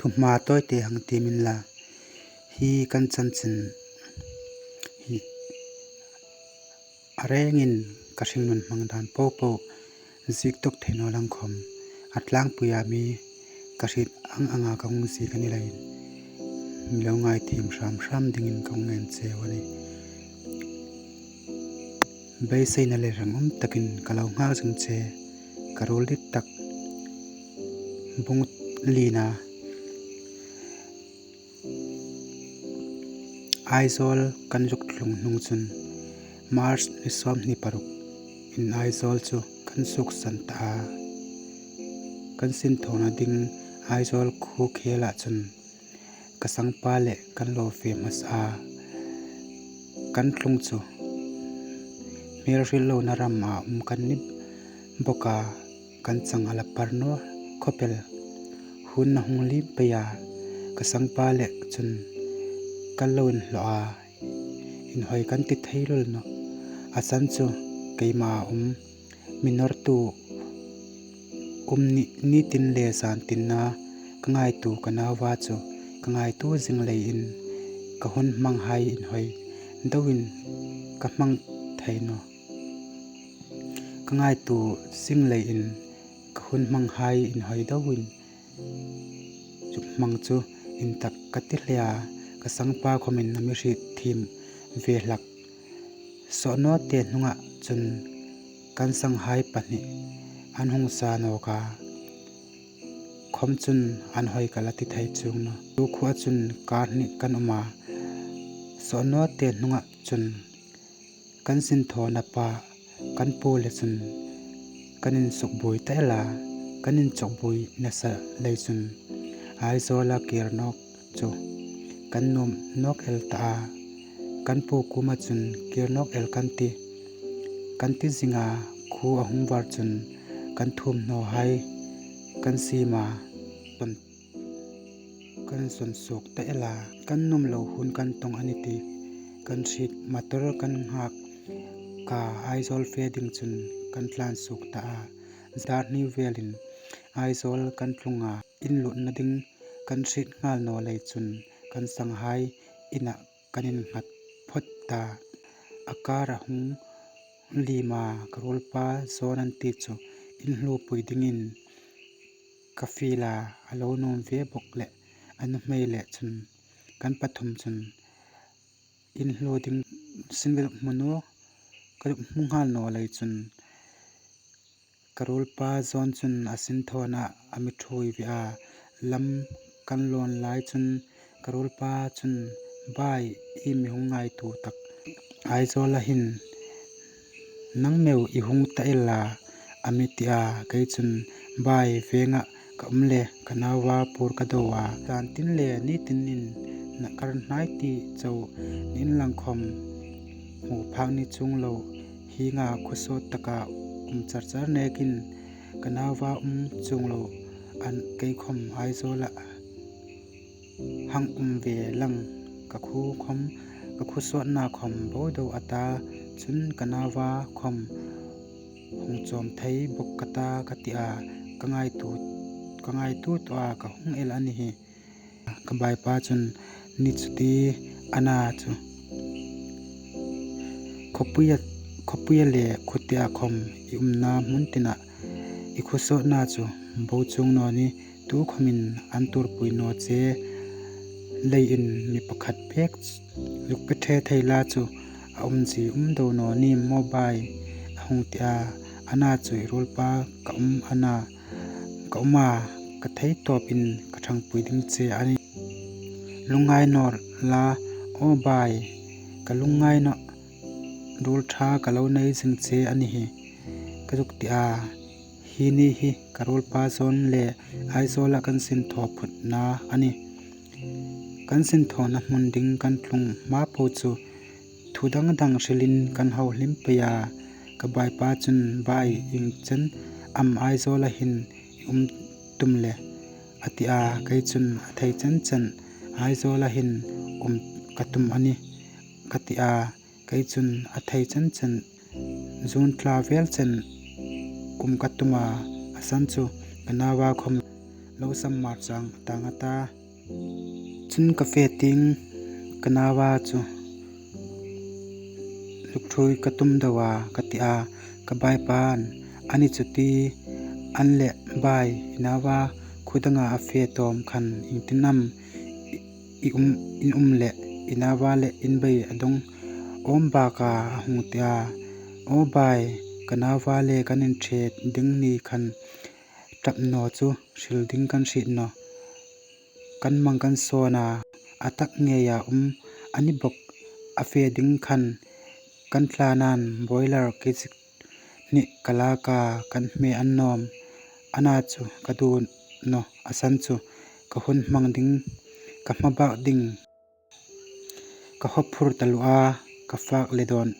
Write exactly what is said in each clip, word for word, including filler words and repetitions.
Hma tawite hang tiem inla, hi kan chanchin hi a rengin ka hringnun hmang dan po po ziek tawk thei naw lang khawm, a tlangpuia mi ka hriet ang anga ka hung ziek a ni leiin, mi lo ngaithiem hram hram dingin ka hung ngen cheu a nih. Beiseina le ringum takin ka lo nghak zing che, ka ruol dit tak. Bung lina. Aizawl kan zuk tlung hnung chun March ni sawmhni parukin Aizawl chu kan suksan ta a. Kan sinthawna ding Aizawl khuo khela chun ka sangpa le kan lo fe hmasa a. Kan tlung chu hmel hril lona rama um kan ni bawk a, kan chang a la par naw khawp el. Hun a hung liem pei a, ka sangpa le chun kan lo inhlaw a, inhawi kan ti thei lul nawh. A san chu keima a um, mi nawrtu um ni, nitin le zantina ka ngaituo ka nauva chu ka ngaituo zing leiin ka hun hmanghai inhawi deuin ka hmang thei nawh. Ka ngaituo zing leiin ka hun hmanghai inhawi deuin chu hmang chu intak ka ti hle a, ka sangpa khawmin a mi hriet thiem ve hlak. Sawtnawte hnunga chun kan sanghai pahni an hung sa nawk a, khawm chun an hawi ka la ti thei chuong nawh. Chu khuoa chun kar hni kan um a, sawtnawte hnunga chun kan sinthawna pa kan pu le chun kan insukbuoi ta el a, kan inchawkbuoi nasa lei chun Aizawla kir nawk chu kan nuom nawk el ta a. Kan pu kuoma chun kir nawk el kan ti, kan ti zing a, khuo a hung var chun kan thuomhnawhai kan siem a, kan sawn suok ta el a. Kan nuom lo hun kan tawng a ni ti kan hriet, motor kan nghak ka Aizawl fe ding chun kan tlan suok ta a. Dar hni velin Aizawl kan tlung a, in lutna ding kan hriet nghal naw lei chun kan sanghai ina kan innghat phawt ta. A kar a hung liem a, ka ruolpa Zawn an ti chu inhlupui dingin ka fiel a, a lo nuom ve bawk leh a nuhmei le chun kan pathum chun inhluo ding sin ka hmu naw, ka hmu nghal naw lei chun ka ruolpa Zawn chun a sinthawna a mi ṭhuoi ve a. Lam kan lawn lai chun ka ruolpa chun, "Bai, i mi hung ngaituo tak Aizawla hin nang meu i hung ta el la," a mi ti a. Kei chun, "Bai, vengah ka um le ka nauva pur ka do a, zantin le nitinin na kar hnai ti chau ni inlang khawm, hmu phak ni chuong lo hienga khuo sawt taka um char char nekin ka nauva um chuong lo an kei khawm Aizawla hang um ve lang, ka khuo khawm, ka khuo sawtna khawm bo do a ta, chun ka nauva khawm hung chawm thei bawk ka ta," ka ti a. Ka ngaituo, ka ngaituo tawh a ka hung el a ni hi. Ka baipa chun, "Ni chu ti a na chu, khawpuia, khawpuia le khuotia khawm i umna hmun tina i khuo sawtna chu bo chuong naw ni, tu khawmin an tuorpui naw che leiin mi pakhat bek zuk pe ṭhe thei la chu a umzie um do naw ni maw Bai," a hung ti a. "A na chu i ruolpa ka um a na, ka um a, ka thei tawpin ka ṭhangpui ding che a nih. Lungngai naw la aw Bai, ka lungngai nawh, ruol ṭha ka lo nei zing che a ni hi," ka zuk ti a. Hi ni hi ka ruolpa Zawn le Aizawla kan sinthaw phutna a nih. Kan sinthawna hmun ding kan tlung hma po chu thu dang dang hrilin kan ho hlim pei a. Ka baipa chun, "Bai, ieng chen am Aizawla hin i um tum le?" a ti a. Kei chun, "A thei chen chen Aizawla hin um ka tum a nih," ka ti a. Kei chun, "A thei chen chen, June thla vel chen um ka tum a, a san chu ka nauva khawm lo sam mar chang tang a ta. Chun ka fe ting ka nauva chu lukṭhui ka tum deu a, ka ti a, ka baipan, ani chu ti, an le bai, i nauva khu danga a fe tawm khan iengtin am i, i um, in um le i nauva le in bei a dong awm bak a, a hung ti a. Aw bai, ka nauva le kan inṭhe ding ni khan ṭap naw chu hril ding kan hriet nawh. Kan mang kan sawn a, a tak ngeia um a ni bawk. A fe ding khan kan tlan an boiler kg hni ka lak a, kan hme an nawm. Ana chu ka duh nawh, a san chu ka hun hmang ding, ka hmabak ding ka haw phur taluo a, ka fak le dawn,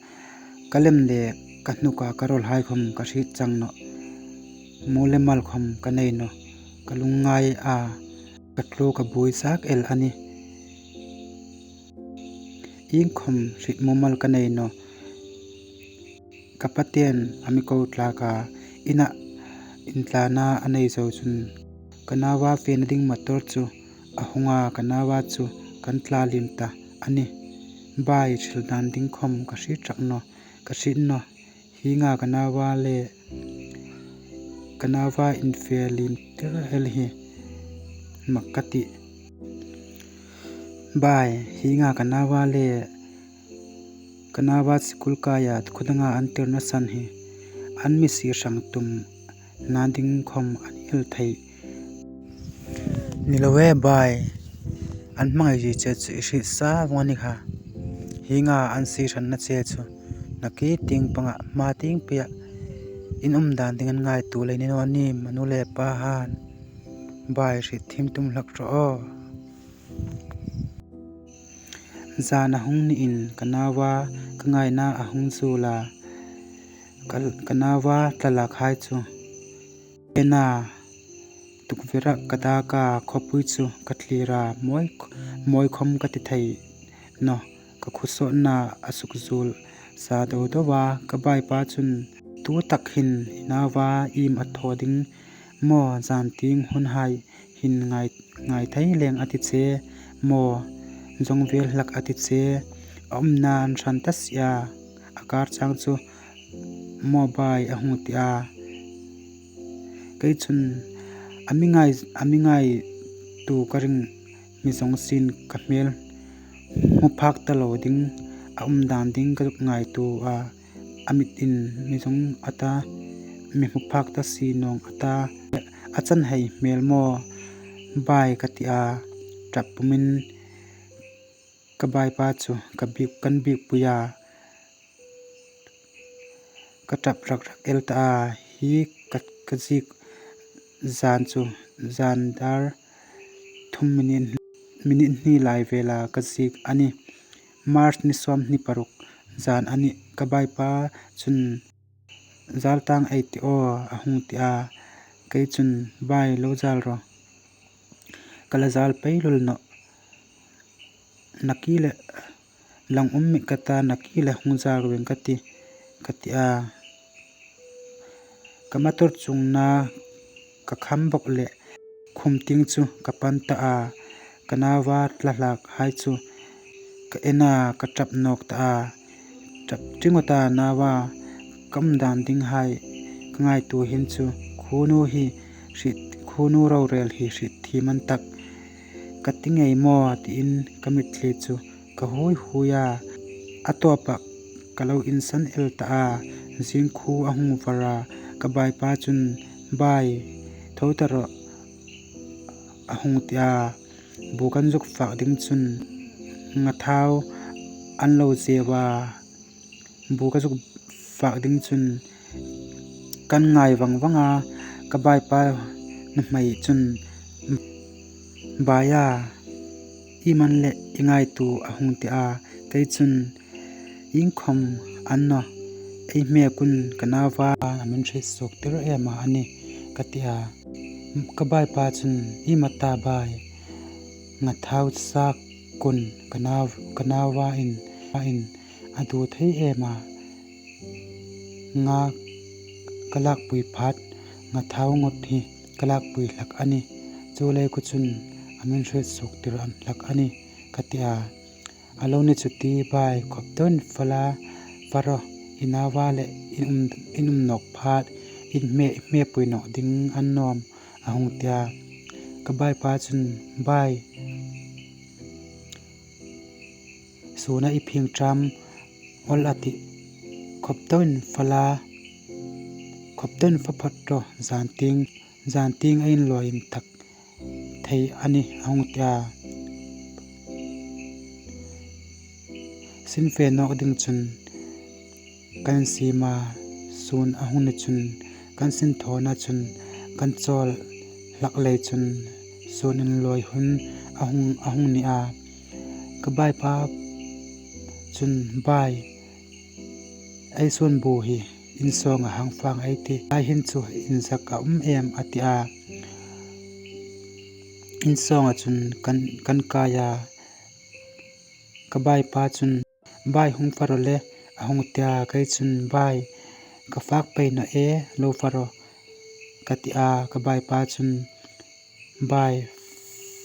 ka lem le ka hnuk a, ka rawl hai khawm ka hriet chang nawh. Mu le mal khawm ka nei nawh, ka lungngai a, ka tlu ka buoi zak el a nih. Iengkhawm hriet mumal ka nei nawh. Ka paten a mi ko tlak a, ina intlana a nei zo chun ka nauva fena ding motor chu a hung a, ka nauva chu kan tla liem ta a nih. Bai, hril dan ding khawm ka hriet rak nawh, ka hriet nawh. Hienga ka nauva le ka nauva infe liem tir el hi mak ka tih. Bai, hienga ka nauva le ka nauva sikul kaia khu danga an tirna san hi an mi sir hrang tum na ding khawm a ni el thei. Ni lo e bai, an hmangai zie che chu i hriet sa vong a ni kha. Hienga an sir hranna che chu nakie tieng panga hma tieng peia in um dan ding an ngaituo lei ni naw ni, a nu le pa han. Bai, hriet thiem tum hlak rawh aw. Zan a hung niin ka nauva ka ngaina a hung zuol a, ka, ka nauva tla lak hai chu ena tukvera ka dak a, khawpui chu ka thlir a, mawi, mawi khawm ka ti thei nawh. Ka khawsawtna a suk zuol sa deu deu a, ka baipa chun, tu tak hin i nauva iem a thaw ding maw, zan tieng hun hai hin ngai, ngai thei leng a ti che maw, zawng vel hlak a ti che, a umna an hran ta si a, a kar chang chu maw bai, a hung ti a. Kei chun a mi ngai, a mi ngaitu ka ring, mi zawng sien ka hmel hmu phak ta lo ding, a um dan ding ka ngaituo a, a mitin mi zawng a ta, mi hmu phak ta si nawng a ta, a chan hei hmel maw bai ka ti a, ṭap pumin ka baipa chu ka biek, kan biekpui a, ka ṭap rak rak el ta a, hi ka, ka ziek zan chu zan dar thum minit, minit hni lai vela ka ziek a nih. March ni sawmhni paruk zan a nih. Ka baipa chun, zal tang ei ti aw, a hung ti a. Kei chun, bai, lo zal rawh, ka la zal pei lul nawh. Nakie le lang um mit ka ta, nakie le hung zal veng ka ti, ka ti a. Ka motor chungna ka kham bawk le khum tieng chu ka pan ta a, ka nauva tla lak hai chu ka en a, ka ṭap nawk ta a. Ṭap ringawt a, nauva ka um dan ding hai ka ngaituo hin chu, khunu hi hriet, khunu rorel hi hriet thiem an tak ka ti ngei maw tiin ka mitthli chu ka hui hui a. A tawpah ka lo insan el ta a, zing khu a hung var a, ka baipa chun, bai, tho ta rawh, a hung ti a. Bu kan zuk fak ding chun ngathau an lo zeu a, bu ka zuk fak ding chun kan ngai vang vang a, ka baipa nuhmei chun, bai a, iem an leh i ngaituo, a hung ti a. Kei chun, iengkhawm a ni naw, ei hmêk un, ka nauva a min hriet suok tir em a nih, ka ti a. Ka baipa chun, iem a ta bai, ngathau sak kun ka nau, ka nauva in, a in a du thei em a. Nga ka lakpui phat, ngathau ngot hi ka lakpui hlak a nih, Chuleiin chun a min hriet suok tir an hlak a nih, ka ti a. A lo ni chu ti bai, khawp deuin fak la, fak rawh, i nauva le in um, in um nawk phat, in hme, hmepui nawk ding a ni naw am, a hung ti a. Ka baipa chun, bai, suna i phing ṭam awl a tih, khawp deuin fak la, khawp deuin fak phawt rawh, zan tieng, zan tieng a inlawi inthak thei a nih, a hung ti a. Sin fe nawk ding chun kan siem a, sun a hung ni chun kan sin thawna chun kan chawl hlak lei chun sun inlawi hun a hung, a hung ni a. Ka baipa chun, bai, ei sun bu hi in sawng a hang fak ei tih, ei hin chu inzak a um em, a ti a. In sawng a chun kan, kan kai a. Ka baipa chun, bai, hung fak rawh le, a hung ti a. Kei chun, bai, ka fak pei naw e, lo fak rawh, ka ti a. Ka baipa chun, bai,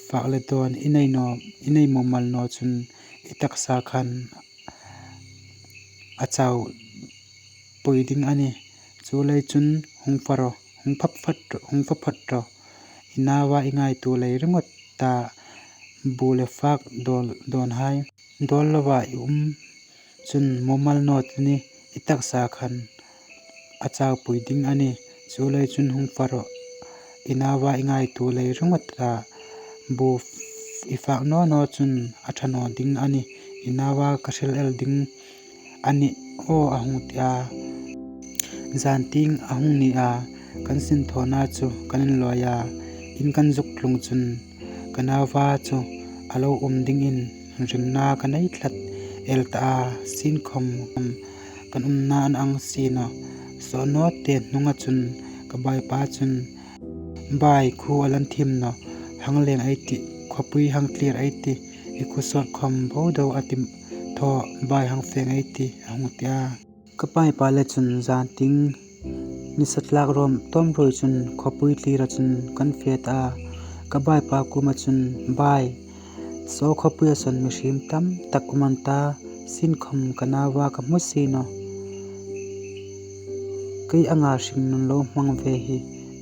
fak le dawn i nei naw, i nei mumal naw chun i taksa khan a chaupui ding a nih. Chuleiin chun hung fak rawh, hung fak phawt, hung fak phawt rawh. I nauva i ngaituo lei ringawt a, bu le fak dawl, dawnhai dawl loa i um chun mumal naw chun i taksa khan a chaupui ding a nih. Chuleiin chun hung fak rawh. I nauva i ngaituo lei ringawt a, bu f-, i fak naw naw chun a ṭha naw ding a nih. I nauva ka hril el ding a nih aw, a hung ti a. Zan tieng a hung ni a, kan sin thawna chu kan inlawi a, in kan zuk tlung chun ka nauva chu a lo um dingin ringna ka nei tlat el ta a, sin khawm kan umna an ang si naw. Sawt naw te hnunga chun ka baipa chun, bai, khuo a lan thim naw, hang leng ei tih, khawpui hang tlir ei tih, i khuo sawt khawm bo deu a ti, thaw bai hang feng ei tih, a hung ti a. Ka baipa le chun zan tieng nisa tlak rawm tawm ruoi chun khawpui tlir a chun kan fe ta a. Ka baipa kuoma chun, bai, saw khawpuia sawn mihriem tam tak um an ta, sin khawm ka nauva ka hmu si naw. Kei anga hringnun lo hmang ve hi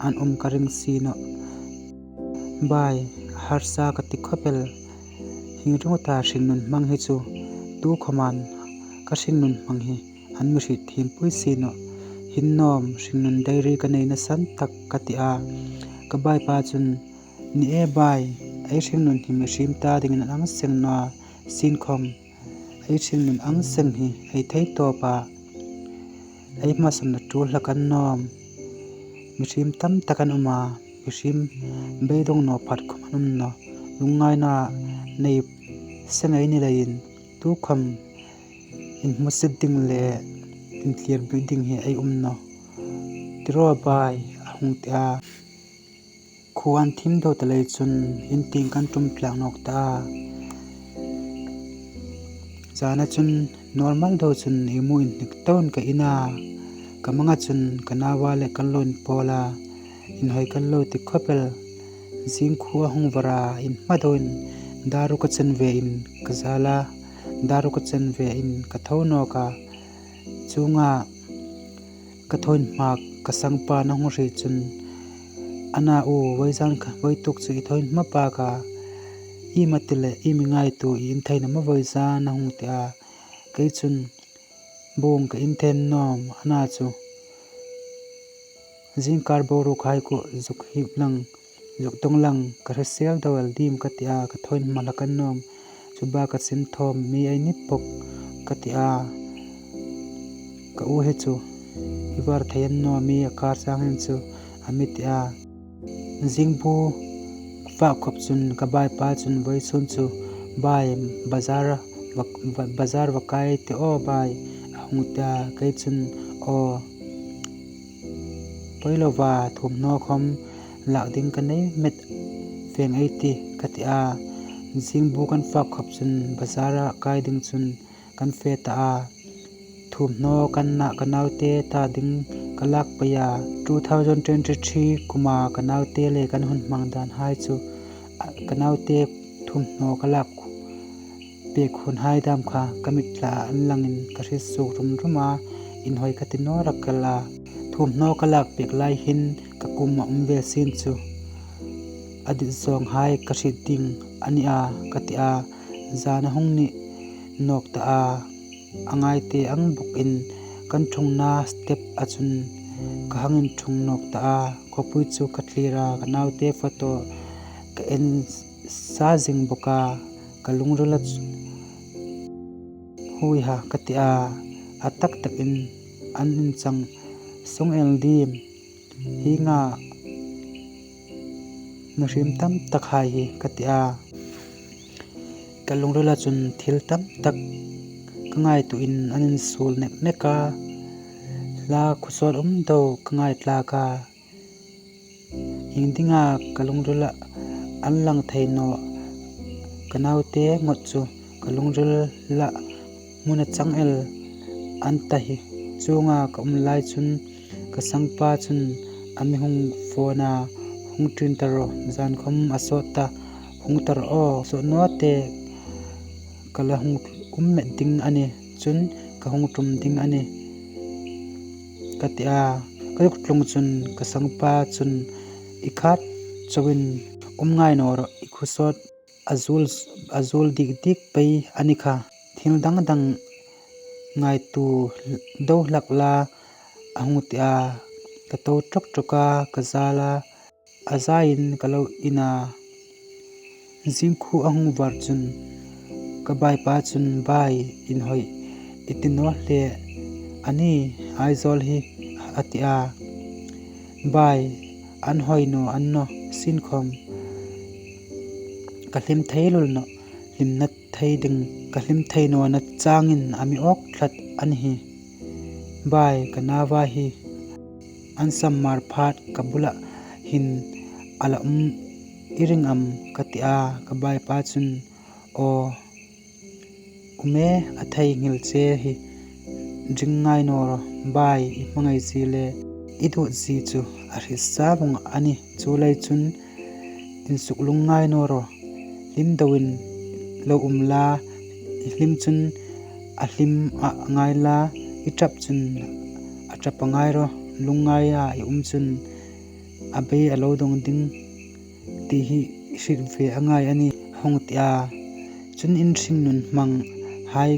an um ka ring si naw. Bai, harsa ka ti khawp el. Hieng ringawta hringnun hmang hi chu tu khawmin ka hringnun hmang hi an mi hriet thiempui si naw. Hin nawm, hringnun diary ka neina san tak, ka ti a. Ka baipa chun, ni e bai, ei hringnun hi mihriem ta dingin an ang seng naw a, sin khawm ei hringnun ang seng hi ei thei tawp a, ei hmasawnna tul hlak an nawm. Mihriem tam tak an um a, mihriem beidawng naw phat khawm an um naw. Lungngaina nei seng ei ni leiin tu khawm inhmusit ding le intlir bik ding hi ei um naw. Ti rawh bai, a hung ti a. Khuo an thim deu ta lei chun in tieng kan ṭum tlak nawk ta a. Zana chun normal deu chun imu inhnik tawkin ka in a, ka manga chun ka nauva le kan lo inpawl a, inhawi kan lo ti khawp el. Zing khuo a hung var a, in hma deuin daru ka chen ve in ka zal a, daru ka chen ve in ka tho nawk a. Chuonga ka tho inhma ka sangpa a hung hriet chun, a na u, vawizan kha, vawituk chu i tho inhma pak a, iem a ti le iem i ngaituo, i in thei naw am vawizan, a hung ti a. Kei chun, bung ka in thei nawm, a na chu zingkar boruok hai kuo zuk hip lang, zuk dawng lang, ka hrisel deu el ding ka ti a, ka tho inhma hlak an nawm. Chu bak ka sin thawm mi ei ni bawk, ka ti a. Ka u hi chu i var thei an nawm, mi a kar sang hin chu, a mi ti a. Zingbu fak khawp chun ka baipa chun vawisun chu, bai, bazar va, va, bazar va kai ei tih aw bai, a hung ti a. Kei chun, aw, poi lova thuomhnaw khawm lak ding ka nei met, feng ei tih, ka ti a. Zingbu kan fak khawp chun bazar-a kai ding chun kan fe ta a. Thuomhnaw kan na, ka naute ta ding ka lak pei a. Two thousand twenty three kuma ka naute le kan hun hmang dan hai chu, ka naute thuomhnaw ka lak pek hun hai dam kha ka mit tla an langin ka hriet suok rum rum a, inhawi ka ti naw rak el a. Thuomhnaw ka lak pek lai hin ka kuoma um ve sien chu a dit zawng hai ka hriet ding a ni a, ka ti a. Zan a hung ni nawk ta a, a ngai te ang bawkin kan thungna step a chun ka hang inthung nawk ta a. Khawpui chu ka thlir a, ka naute photo ka en sa zing bawk a, ka lungrila hui ha ka ti a, a tak takin an inchang sung el dim, hienga mihriem tam tak hai hi ka ti a. Ka lungrila chun thil tam tak ka ngaituoin an insuol nek nek a, hla khawsawt um deu ka ngai tlak a. Iengdinga ka lungrila an lang thei naw, ka naute ngot chu ka lungrila hmun a chang el an ta hi. Chuonga ka um lai chun ka sangpa chun a mi hung phone a, hung ṭin ta rawh, zan khawm a sawt ta, hung ta rawh aw, sawt naw te ka la hung um met ding a nih, chun ka hung ṭum ding a nih, ka ti a. Ka zuk tlung chun ka sangpa chun, i khat chauin um ngai naw rawh, i khawsawt a zuol, a zuol dik dik pei a ni kha. Thil dang dang ngaituo deu hlak la, a hung ti a. Ka to ṭawk ṭawk a, ka zal a, a zaiin ka lo in a. Zing khu a hung var chun ka baipa chun, bai, inhawi i ti naw hle a ni, Aizawl hi, a ti a. Bai, an hawi naw an naw, sienkhawm ka hlim thei lul nawh, hlimna thei ding, ka hlim thei nawna changin a mi awk tlat a ni hi. Bai, ka nauva hi an sam mar phat ka bula hin a la um i ring am, ka ti a. Ka baipa chun, aw, um e, a theinghil che hi ring ngai naw rawh bai, i hmangai zie le i duot zie chu a hriet sa vawng a nih, chuleiin chun insuk lungngai naw rawh, hlim deuin lo um la, i hlim chun a hlim a ngai la, i ṭap chun a ṭap a ngai rawh, lungngaia i um chun a bei a lo dawng ding ti hi i hriet ve a ngai a nih, a hung ti a. Chun in hringnun hmang hai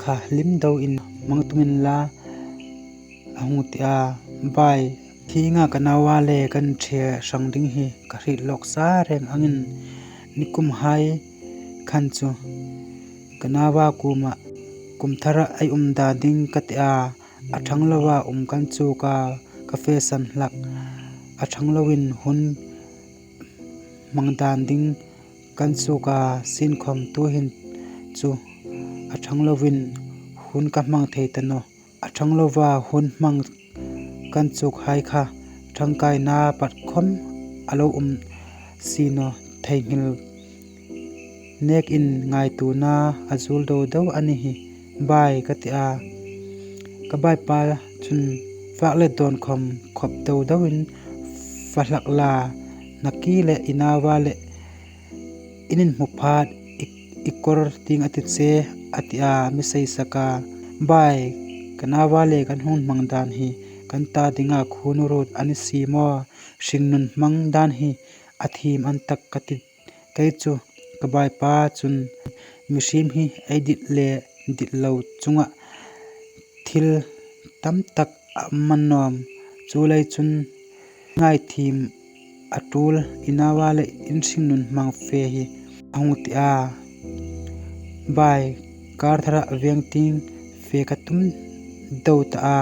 kha hlim deuin hmang tum inla, a hung ti a. Bai, hienga ka nauva le kan ṭhe hrang ding hi ka hriet lawk sa reng angin, nikum hai khan chu ka nauva kuoma kum thara ei um dan ding ka ti a, a ṭhang loa um kan chuk a, ka fe san hlak, a ṭhang loin hun hmang dan ding kan chuk a, sienkhawm tuhin chu a ṭhang loin hun ka hmang thei ta nawh, a ṭhang loa hun hmang kan chuk hai kha ṭhangkaina pat khawm a lo um si naw, theinghil nekin ngaituona a zuol deu deu a ni hi bai, ka ti a. Ka baipa chun, fak le dawn khawm khawp deu deuin fa hlak la, nakie le i nauva le in inhmu phat i, i kawr ding a ti che, a ti a, mi sei sak a. Bai, ka nauva le kan hun hmang dan hi kan ta dinga khuonu ruot a ni si maw, hringnun hmang dan hi a thiem an tak ka ti. Kei chu ka baipa chun, mihriem hi ei dit le dit lo chunga thil tam tak a um man nawm, chuleiin chun ngaithiem a tul, i nauva le in hringnun hmang fe hi, a hung ti a. Bai, kar thara veng tieng fe ka tum deu ta a,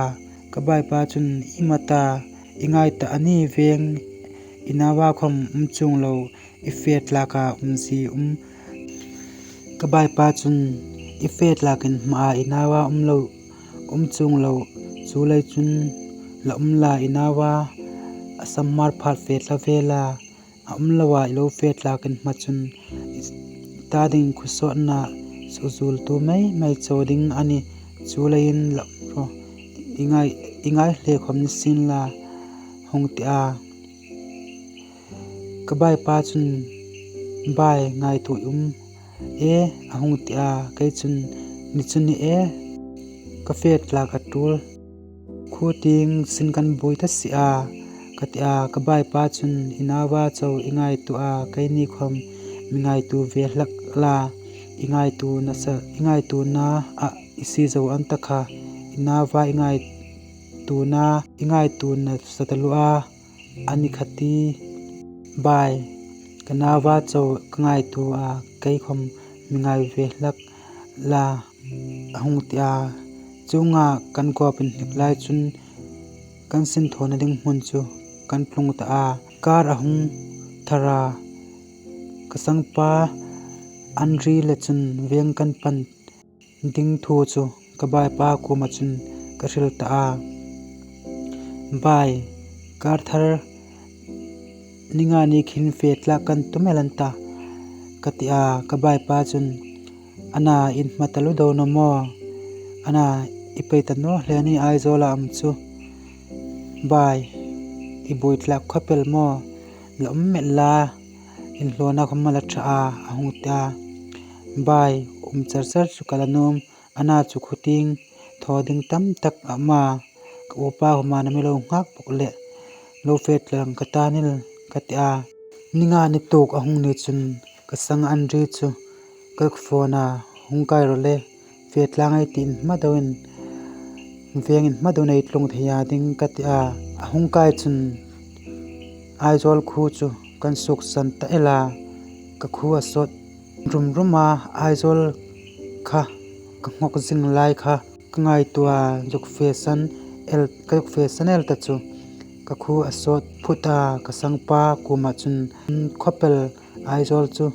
ka baipa chun, i mata i ngai ta a ni, veng i nauva khawm um chuong lo, i fe tlaka um zie um. Ka baipa chun, i fe tlakin hmaa i nauva um lo, um chuong lo, chuleiin chun la um la i nauva, a sam mar phat fe tla ve la, a um loa i lo fe tlakin hma chun i ta ding khawsawtna sukzuoltu mei mei chau ding a nih, chuleiin la um rawh, i i ngai, i ngai hle khawm ni sien la, hung ti a. Ka bai pa chun, Bai, ngaituo i um e, a hung ti a. Kei chun, Ni chu ni e, ka fe tlak a tul. Khuo tieng sin kan buoi ta si a, ka ti a. Ka bai pa chun, I nauva chau i ngaituo a, keini khawm mi ngaituo ve hlak la, i ngaituo nasa, i ngaituona a i si zo an ta kha, i nauva i ngaituona, i ngaituo nasa taluo a, a ni kha ti. Bai, ka nauva chau ka ngaituo a, kei khawm mi ngai ve hlak la, a hung ti a. Chuonga kan gawp inhnik lai chun kan sin thawna ding hmun chu kan tlung ta a. Kar a hung thar a, ka sangpa Andri le chun veng kan pan ding thu chu ka bai pa kuoma chun ka hril ta a. Bai, kar thar ni nga ni khin fe tlak kan tum el an ta, ka ti a. Ka bai pa chun, Ana, in hma taluo deu naw maw? Ana, i pei ta naw hle ni Aizawl a um chu. Bai, i buoi tlak khawp el maw? La um met la, inhlawna khawm a la ṭha a, a hung ti a. Bai, um char char chu ka la nuom, ana chu khuo tieng thaw ding tam tak a um a, ka upa khawma a mi lo nghak bawk leh, lo fe tlak ka ta nih, ka ti a. Ni nga ni tuok a hung ni chun ka sang Andri chu ka phone a, Hung kai rawh le, fe tlak ei ti, in hma deuin, veng in hma deuin ei tlung thei a ding, ka ti a. A hung kai chun Aizawl khuo chu kan suoksan ta el a, ka khuo a sawt rum rum a, Aizawl kha ka nghawk zing lai kha ka ngaituo a, zuk fe san el, ka zuk fe san el ta chu ka khuo a sawt phut a. Ka sangpa kuoma chun, Khawp el, Aizawl chu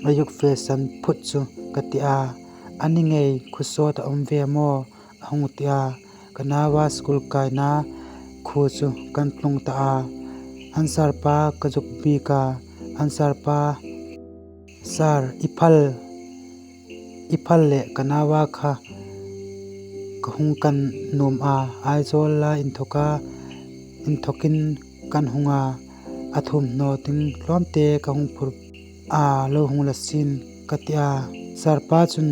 a zuk fe san phut chu, ka ti a. A ni ngei, khuo sawt a um ve maw? A hung ti a. Ka nauva school kaina khuo chu kan tlung ta a. An sir pa ka zuk biek a. An sir pa, Sir, i phal, i phal le ka nauva kha ka hung kan nuom a, Aizawl a inthawka, inthawkin kan hung a, a thuomhnaw ding tlawmte ka hung phur a, lo hung la sien, ka ti a. Sir pa chun,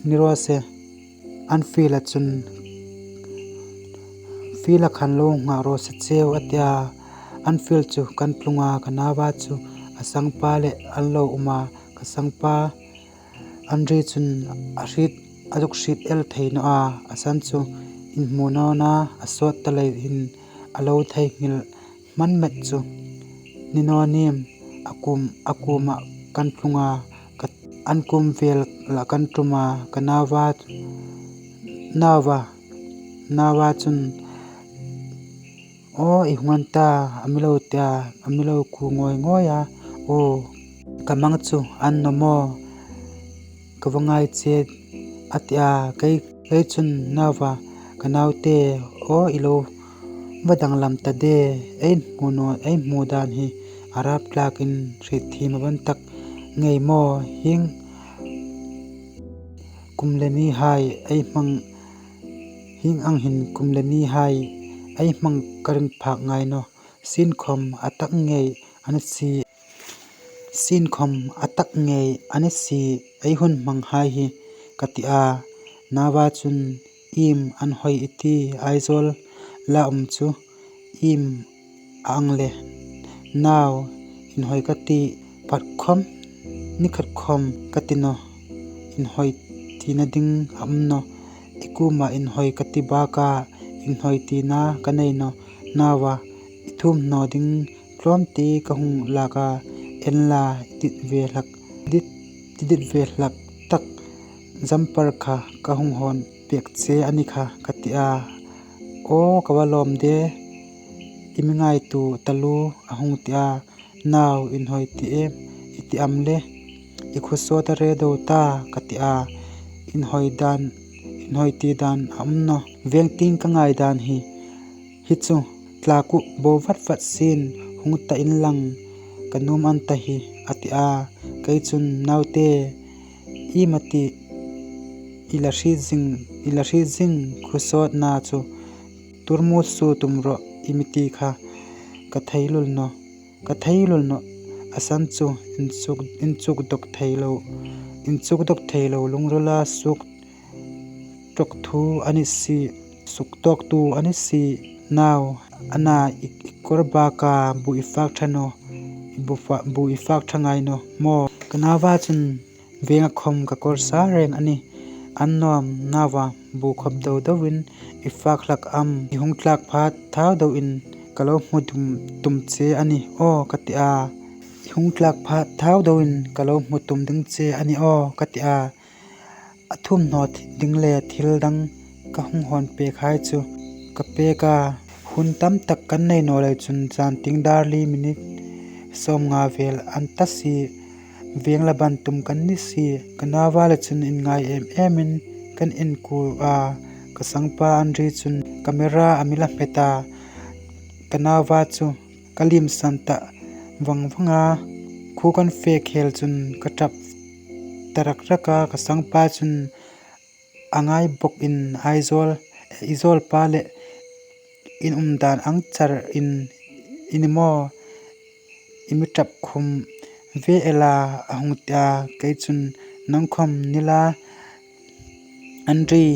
Ni raw se, an field a chun, field a khan lo nghak raw se cheu, a ti a. An field chu kan tlung a, ka nauva chu a sangpa le an lo um a, ka sangpa Andri chun a hriet, a zuk hriet el thei naw a, a san chu inhmu nawna a sawt ta lei hin a lo theinghil hman met chu. Ni naw nim, a kuom, a kuoma kan tlung a, ka, an kuom vel la kan tum a, ka nauva, nauva, nauva chun, Aw, i hung an ta, a mi lo ti a, a mi lo kuo ngawi ngawi a. Aw, ka mang chu an naw maw? Ka va ngai che, a ti a. Kei, kei chun, Nauva, ka naute, aw, i lo va danglam ta de, ei hmu naw, ei hmu dan hi a rap tlakin hriet thiem a van tak ngei maw? Hieng kum le ni hai ei hmang, hieng ang hin kum le ni hai ei hmang ka ring phak ngai naw. Sienkhawm a tak ngei a ni si, sienkhawm a tak ngei a ni si, ei hun hmang hai hi, ka ti a. Nauva chun, Iem an hoi i ti, Aizawl a um chu, iem a ang le? Nau, inhawi ka ti, phat khawm, ni khat khawm ka ti naw, inhawi tina ding a um naw, i kuoma inhawi ka ti baka, inhawi tina ka nei naw, Nauva, i thuomhnaw ding tlawmte ka hung lak a, en la, i dit ve hlak, dit, i dit ve hlak tak jumper kha ka hung hawn pek che a ni kha, ka ti a. Aw, ka va lawm de, i mi ngaituo taluo, a hung ti a. Nau, inhawi ti em, i ti am le, i khuo sawt a re deu ta, ka ti a. Inhawi dan, inhawi ti dan a um naw, veng tieng ka ngai dan hi, hi chu, tlak u bo vat vat sien, hung ta inlang, ka nuom an ta hi, a ti a. Kei chun, Naute, i ma ti, i la hriet zing, i la hriet zing, khuo sawtna chu Turmut suo tum rawh, i mi ti kha ka thei lul nawh, ka thei lul nawh. A san chu inchuk, inchuk dawk thei lo, inchuk dawk thei lo lungrila suk tawk thu a ni si, suk tawk tu a ni si. Nau, a na i, i kawr baka bu i fak ṭha nawh, i bu fa-, bu i fak ṭha ngai nawh maw. Ka nauva chun, venga khawm ka kawr sa reng a nih. An nawm naua bu khawp do doin i fak hlak am? I hung tlak phat thau doin ka lo hmu tum, tum che a ni aw, ka ti a. I hung tlak phat thau doin ka lo hmu tum ding che a ni aw, ka ti a. A thum hnaw thi-, ding le thil dang ka hung hawn pek hai chu ka pek a. Hun tam tak kan nei naw lei chun zan tieng dar li minute sawmnga vel an ta si. Veng la ban tum kan ni si. Ka nauva le chun inngai em emin kan inkuo a. Ka sangpa Andri chun camera a mi la hmet a. Ka nauva chu ka limsan ta vang vang a. Khuo kan fe khel chun ka ṭap ta rak rak a. Ka sangpa chun a ngai bawkin, Aizawl, Aizawl pa le in um dan ang char in, in maw, i mi ṭap khum ve el a, a hung ti a. Kei chun, nang khawm ni la, Andri,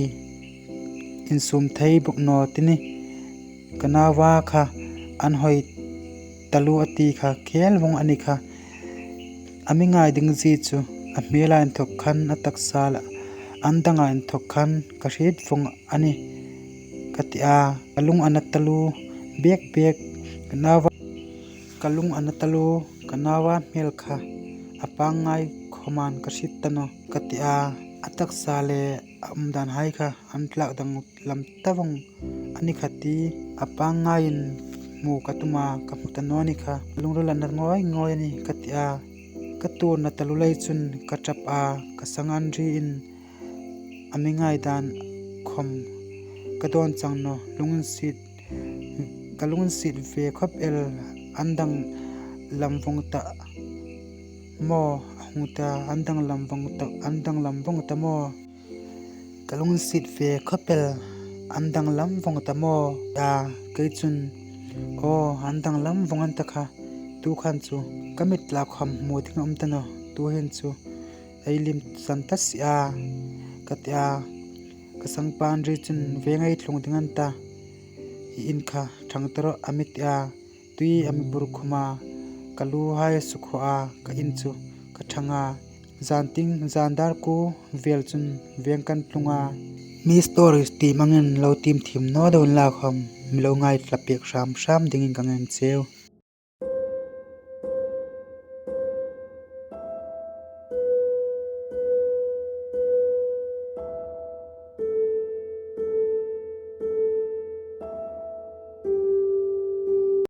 insum thei bawk naw ti ni. Ka nauva kha an hawi taluo a ti kha khel vawng a ni kha. A mi ngai ding zie chu a hmela inthawk khan, a taksa la an danga inthawk khan ka hriet vawng a nih, ka ti a. Ka lung a na taluo bek bek, ka nauva, ka lung a na taluo, ka nauva hmel kha a pangngai khawmin ka hriet ta nawh, ka ti a. A taksa le a umdan hai kha an tlak danglam ta vawng a ni kha ti. A pangngaiin hmu ka tum a, ka hmu ta naw ni kha. Lungril a na ngawi ngawi a nih, ka ti a. Ka tuorna taluo lei chun ka ṭap a, ka sang Andriin a mi ngai dan khawm ka dawn chang nawh. Lunginsiet, ka lunginsiet ve khawp el. An danglam vawng ta maw, a hung ta, an danglam vawng ta, an danglam vawng ta maw. Ka lunginsiet ve khawp el, an danglam vawng ta maw, a, kei chun, aw, an danglam vawng an ta kha, tu khan chu ka mit la khawm hmu ding a um ta nawh, tuhin chu ei limsan ta si a, ka ti a. Ka sangpa Andri chun, veng ei tlung ding an ta, i in kha ṭhang ta rawh, a mi ti a. Tui a mi bur khum a, ka lu hai a sukhaw a, ka in chu ka ṭhang a. Zan tieng, zan dar kuo vel chun veng kan tlung a. Mi stories tiem angin lo tiem thiem naw deu inla khawm, mi lo ngaithlak pek hram hram dingin ka ngen cheu.